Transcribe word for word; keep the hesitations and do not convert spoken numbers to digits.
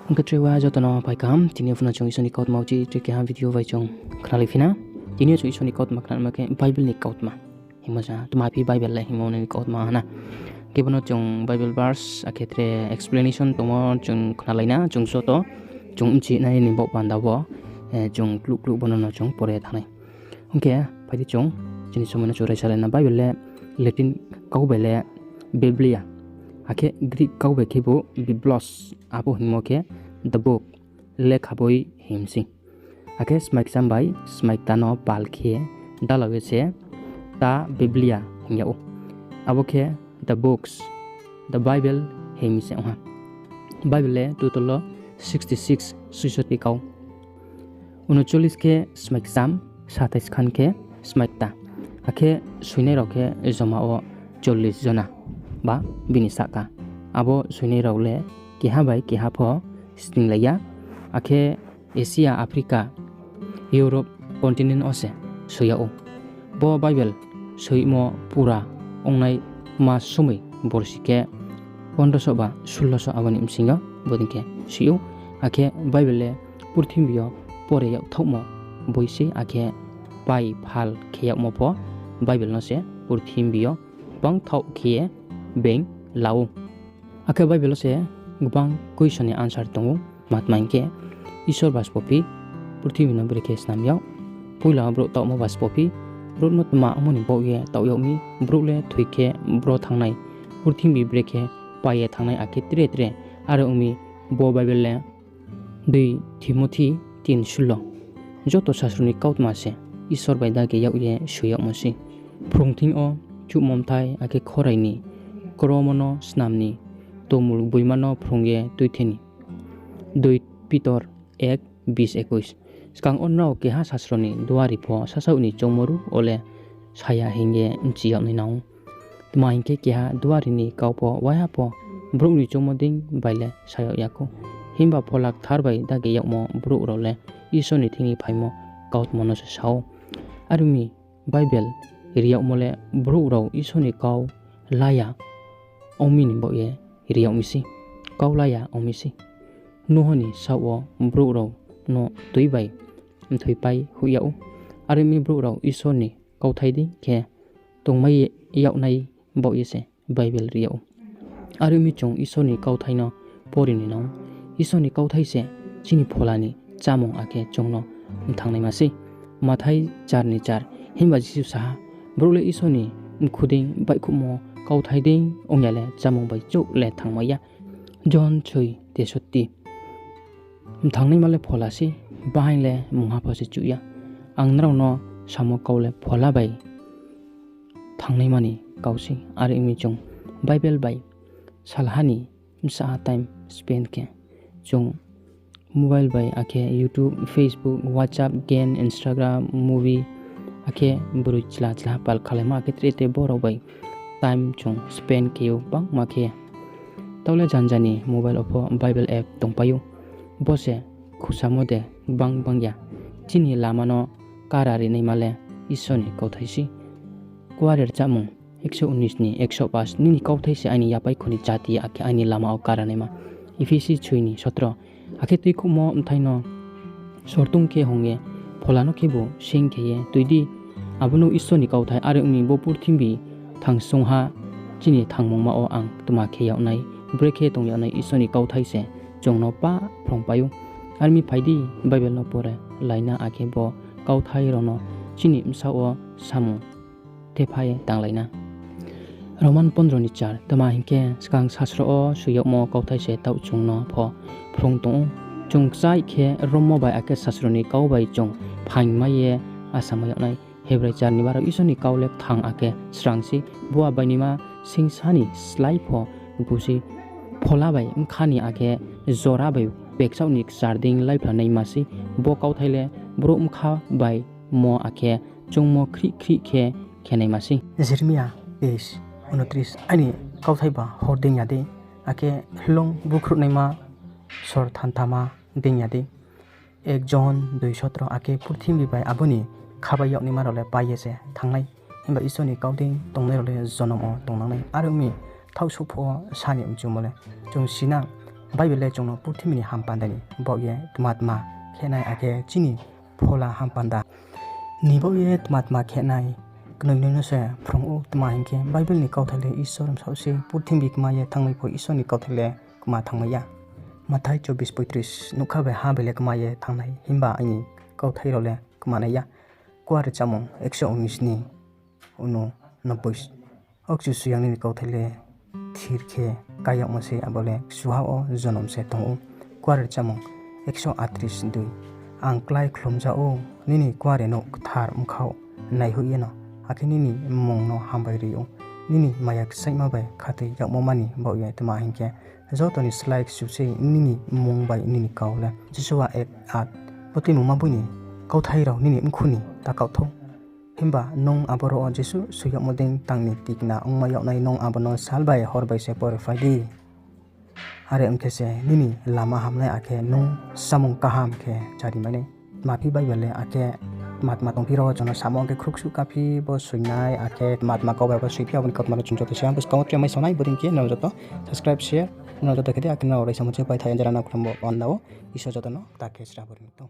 Hing khe tre wa joto no phai kaham, tini yo pho no chung Isor ni kautma uchih tre keha video bai chung khnalai phi na. Tini yo chung Isor ni kautma khnanaima khe Bible ni kautma hingmo sa, tma phi Bible le hingmo ni kautma ha na. Khe bo no chung Bible verse akhe tre explanation tongmo chung khnalai na, chung joto chung bchi nai ni baoh panda wo, chung kluh kluh bo no no chung pore thanng nai. Ong khe, phai di chung, chini somoi no chung raisalai na. Bible le Latin kau bai le Biblia, akhe Greek kau bai khebu Biblos, abo hingmo khe the book, lekha boi hing mi sei. Akhe smai kcham bai smai kta no pal khe dalao ye se ta Biblia hing yag ou. Abo khe the books, the Bible hing mi se ong ha. Bible le total wo sixty six, suisoti kau. Unocholis khe smai kcham, satais khan khe smai kta. Akhe soinai rao khe joma wo chollis jona ba bini sahka. Abo soinai rao le keha bai keha pho sninglai ya. Akhe Asia, Africa, Europe continent wo se soi yag ou. Bo Bible soimo pura ongnai ma somoi borsi khe pondroso ba sulloso abo ni bsing yo bodei khe soi ou. Akhe Bible le purthimbi yo pore yagthaohmo boi sei, akhe pai phal khe yagmo pho Bible no se purthimbi yo gbang thaoh khe ye being la ou. Akhe Bible wo se gbang question ni answer tong ou. Matma hing khe, Isor ba sbo phi purthimbi no brekhe snam yag? Poila brouh taohmo ba sbo phi? Brouh no tma ongmo ni baoh ye taoh yag mi? Brouh le thoi khe bro thanng nai? Purthimbi brekhe pai ye thanng nai, akhe tre tre are ong mi? Bo Bible le dui Timothi tin sullo. Joto sasro ni kautma se Isor bai dage yag ye soi yagmo sei. Phrung thing yo chuhmo bthai akhe khorai ni kromo no snam ni, tongmul gboima no phrung ye tuithe ni. Dui Pitor ek, bis ekuis. Skang wo nrao keha sasro ni duari pho sasaoh ni choungmo ruh wo le sa ya hing ye bchi yag nai nang ou. Tma hing khe, keha duari ni kau pho waiha pho brouh ni choungmo dei bai le sa yag ya khou. Himba Phola Kthar bai dage yagmo brouh rao le Isor ni thing ni phaimo kautma no se sa ou. Are ong mi, Bible ri yagmo le brouh rao Isor ni kau la ya ong mi ni baoh ye ri yag mi sei, kau la ya ong mi sei. Nuho ni saoh wo brouh rao no tui bai mthoipai hoih yag ou. Are ong mi, brouh rao Isor ni kauthai dei khe tongmai yag nai baoh ye se Bible ri yag ou. Are ong mi, chung Isor ni kauthai no pore ni nang ou. Isor ni kauthai se chini phola ni chámung akhe chung no mthangnaima sei. Mathai char ni char. Himba Jisu sa ha, brouh le Isor ni mkhu dei baihkhouhmo kauthai dei ong ya le chámung bai chouh le thanngmai ya. Johon soi, tesotti. Mthangnaima le phola sei, bahaing le mungha pho se chuh ya. Ang nrao no samo kau le phola bai thangnaima ni kau sei. Are ong mi, chung Bible bai salha ni bsa time spend khe, chung mobile bai akhe YouTube, Facebook, WhatsApp, game, Instagram, movie, akhe broi chla chla pal khalaimo akhe tre tre bo rao bai time chung spend khe ou bangma khe. Taoh le janja ni mobile wo pho Bible app tongpai ou. Bo se khusamo de gbang gbang ya. Chini lama no kara rinaima le Isor ni kauthai sei. Kuare Rchamung ekso unis ni ekso pas, nini kauthai se aini yapaikho ni jati akhe aini lama wo kara naima. Ephesi soi ni sotro. Akhe tuikhouhmo bthai no sortung khe hong ye, phola no khebu sing khe ye tui di. Abo no Isor ni kauthai. Are ong mi, bo purthimbi thangsungha chini thangmungma wo ang tma khe yag nai, brekhe tong yag nai, Isor ni kauthai se chung no pah phrungpai ou. Are ong mi, phai di, Bible no pore lai na akhe bo kauthai rao no chini bsaoh wo samung thepha ye tanglai na. Roman pondro ni char. Tma hing khe, skang sasro wo soi yagmo kauthai se taoh chung no pho phrung tong ou. Chung kchaih khe rommo bai akhe sasro ni kau bai chung phaingmai ye asamai yag nai. Hebrai char ni baro. Isor ni kau le kthang akhe srang sei, boa bai naima singsa ni slái pho bu sei. Phola bai bkha ni akhe jora bai pekchaoh ni kchar dei láiphla naima sei. Bo kauthai le brouh bkha bai mo akhe choungmo khrih khrih khe khe naima sei. Jeremia teis, unotris. Aini kauthai ba hor dei ya dei, akhe hloung bukhruhnaima sor thanthama dei ya dei? Ek Johon dui sotro. Akhe purthimbi bai abo ni khabai yag naima rao le pai ye se thanng nai, himba Isor ni kau dei tongnai rao le jonom wo tongnang nai. Are ong mi, thaoh souhphuh wo sa ni mchumo le chung si na, Bible le chung no purthimbi ni hampanda ni baoh ye tma tma khenai, akhe chini phola hampanda ni baoh ye tma tma khenai, knoi noi no se phrung ou. Tma hing khe, Bible ni kauthai le Isor bsaoh se, purthimbi kma ye thanngmai pho Isor ni kauthai le kma thanngmai ya. Mathai chobbish poitris, nougkha bai ha bai le kma ye thanngnai, himba aini kauthai rao le kmanai ya. Kuarchamung ekso unis ni uno nobboi. O Kchusoyang nini kauthai le thir khe ká yagmo se, abo le kchuha wo jonom se tong ou. Kuarchamung ekso atris dui. Ang klái khlumja ou, nini kuarenouh kthar bkhaoh naihoih yeno, akhe nini mmung no hambai ri ou, nini maya kchaihma bai khatoi yagmo mani baoh ye. Tma hing khe, joto ni slái kchu se nini mmung bai nini kau le. Josua ek at. Bo tuimungma boi ni kauthai rao nini mkhu ni ta kaoh thou. Himba nung aboro wo jesuh soi yagmo dei tang ni tikna ongmai yag nai, nung abo no sal bai hor bai se pore phai di. Are ong khe se nini lama hamnai, akhe nung samung kaham khe chári mai nai. Tma phi Bible le akhe tma tma tongphi rao wo chung no samo, akhe khruhsuh kaphi bo soinai, akhe tma tma kau bai bo soiphi, abo ni kautma no chung joto se ang buskang wo tre mai sonai. Bodei khe nrao joto subscribe, share, nrao joto khe di, akhe nrao raisa mochi pai thai jera na khram bo panda wo. Isor joto no kta khe sra bo ri tong.